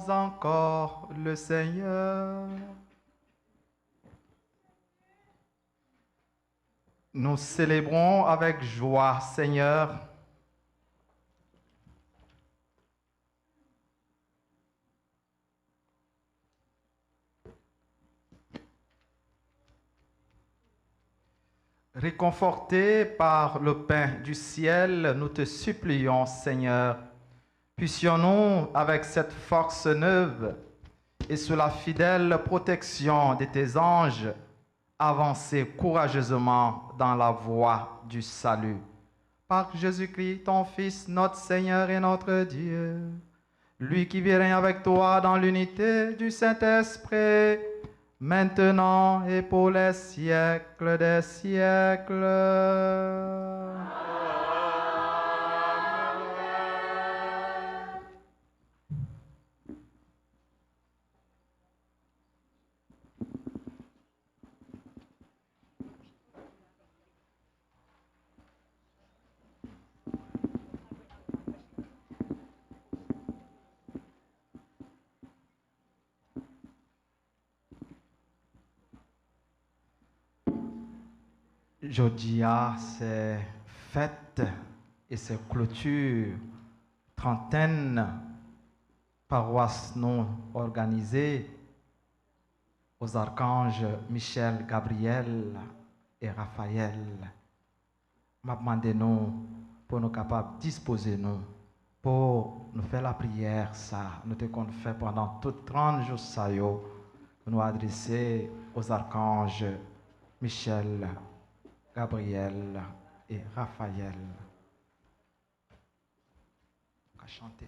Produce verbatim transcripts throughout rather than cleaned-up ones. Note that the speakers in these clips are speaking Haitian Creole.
encore le Seigneur. Nous célébrons avec joie, Seigneur. Réconfortés par le pain du ciel, nous te supplions, Seigneur, puissions-nous, avec cette force neuve et sous la fidèle protection de tes anges, avancer courageusement dans la voie du salut. Par Jésus-Christ, ton Fils, notre Seigneur et notre Dieu, lui qui vit et règne avec toi dans l'unité du Saint-Esprit, maintenant et pour les siècles des siècles. Jodi a, se fèt e se kloti trantèn pawas nou òganize aux archanges Michel, Gabriel et Raphaël. M ap mande nou pou nou kapab dispoze nou pou nou fè lapriyè sa a nou te konn fè pandan tout trant jou sa yo, pou nou adrese aux archanges Michel, Gabriel et Raphaël. Ka chante.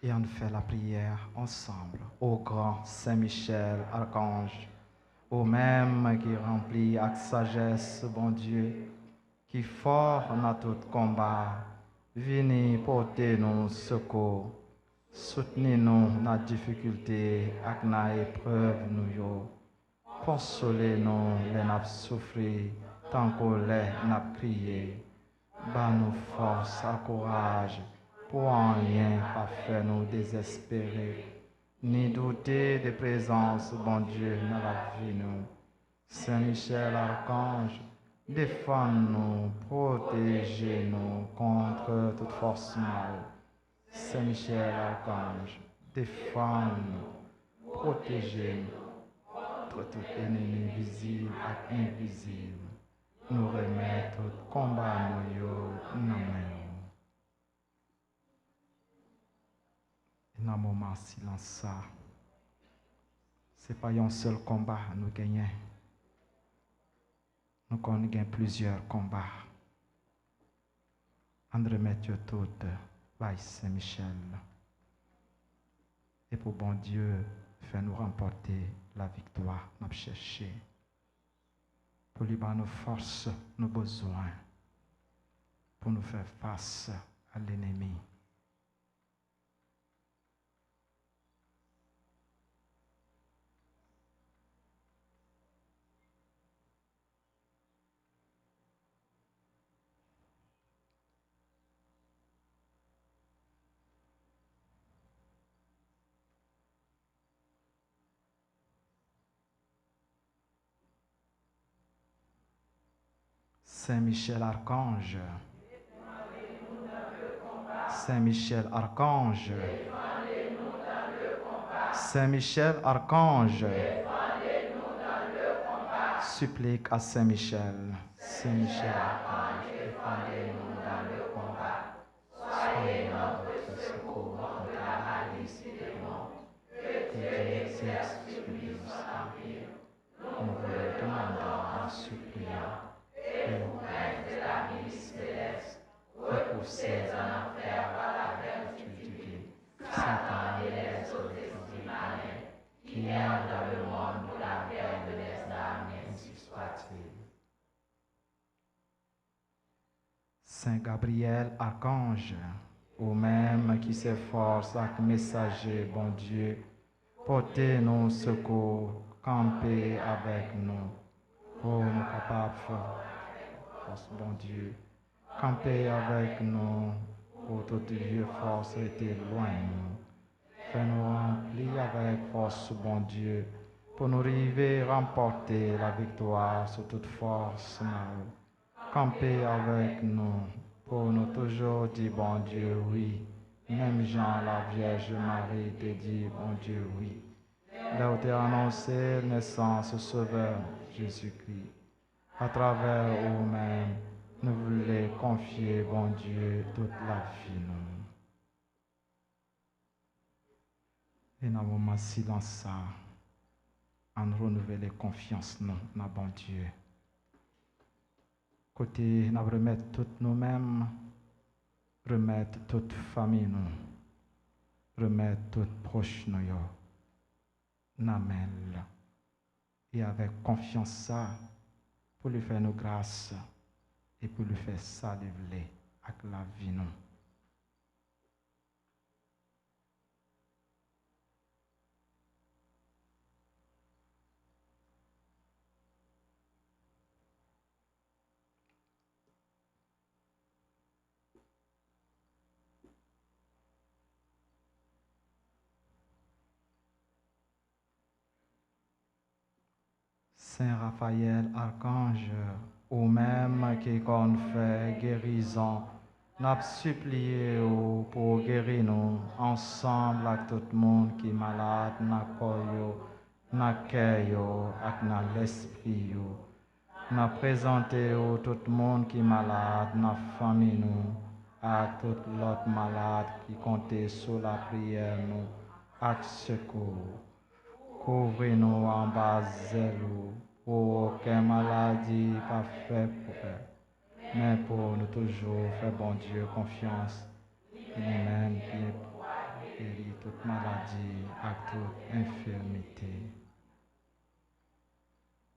E ann fè lapriyè ansanm. O gran Sen Michèl, Akanj, ou menm ki ranpli ak sajès Bondye, ki fò nan tout konba, vini pote nou sekou, soutni nou nan difikilte ak nan eprèv nou yo. Konsole nou lè n ap soufri, tankou lè n ap kriye. Ban nou fòs ak kouraj pou anyen pa fè nou dezespere, ni doute de prezans Bondye nan lavi nou. Sen Michèl Akanj, defann nou, pwoteje nou kont tout fòs mal. Sen Michèl Akanj, defann nou, pwoteje nou kont tout enmi vizib ak envizib. Nou remèt tout konba nou yo nan men w. E nan moman silans sa, se pa yon sèl konba nou genyen. Nou konn gen plizyè konba. Ann remèt yo tout bay Sen Michèl. E pou Bondye fè nou ranpòte laviktwa n ap chèche. pou li ban nou fòs nou bezwen pou nou fè fas a lènmi. Sen Michel Arkanj. Sen Michel Arkanj. Sen Michel Arkanj. Supplique à Saint Michel. Sen Michel Arkanj, défendez-nous dans le combat. Soyez notre secours contre la malice du démon. Que Dieu exerce sur lui son empire. Nous vous le demandons en suppliant. Et vous, princes de la milice céleste, repoussez en enfer par la vertu divine Satan et les autres esprits malins qui errent dans le monde pour la perte de leurs âmes, ainsi soit-il. Sen Gabriyèl Akanj, ou menm ki se fòs ak mesaje Bondye, pote nou sekou, kanpe avèk nou, pou nou kapab fè fòs Bondye. Kanpe avèk nou, pou tout vye fòs rete lwen nou. Fè nou ranpli avèk fòs Bondye, pou nou rive ranpòte laviktwa sou tout fòs mal. Kanpe avèk nou, pou nou toujou di Bondye wi, menm jan Lavyèj Mari te di Bondye wi, lè w te anonse nesans Sovè Jezikri. Atravè ou menm, nou vle konfye Bondye tout lavi nou. E nan moman silans sa, ann renouvle konfyans nou nan Bondye. Kote n ap remèt tout nou menm, remèt tout fanmi nou, remèt tout pwòch nou yo nan men l. E avèk konfyans sa, pou li fè nou gras e pou li fè sa li vle ak lavi nou. Sen Rafayèl Akanj, ou menm ki konn fè gerizon, n ap sipliye w pou w geri nou ansanm ak tout moun ki malad nan kò yo, nan kè yo ak nan lespri yo. N ap prezante w tout moun ki malad nan fanmi nou ak tout lòt malad ki konte sou lapriyè nou ak sekou. Kouvri nou anba zèl ou pou okenn maladi pa fè pè, men pou nou toujou fè Bondye konfyans, li menm ki pou geri tout maladi ak tout enfimite.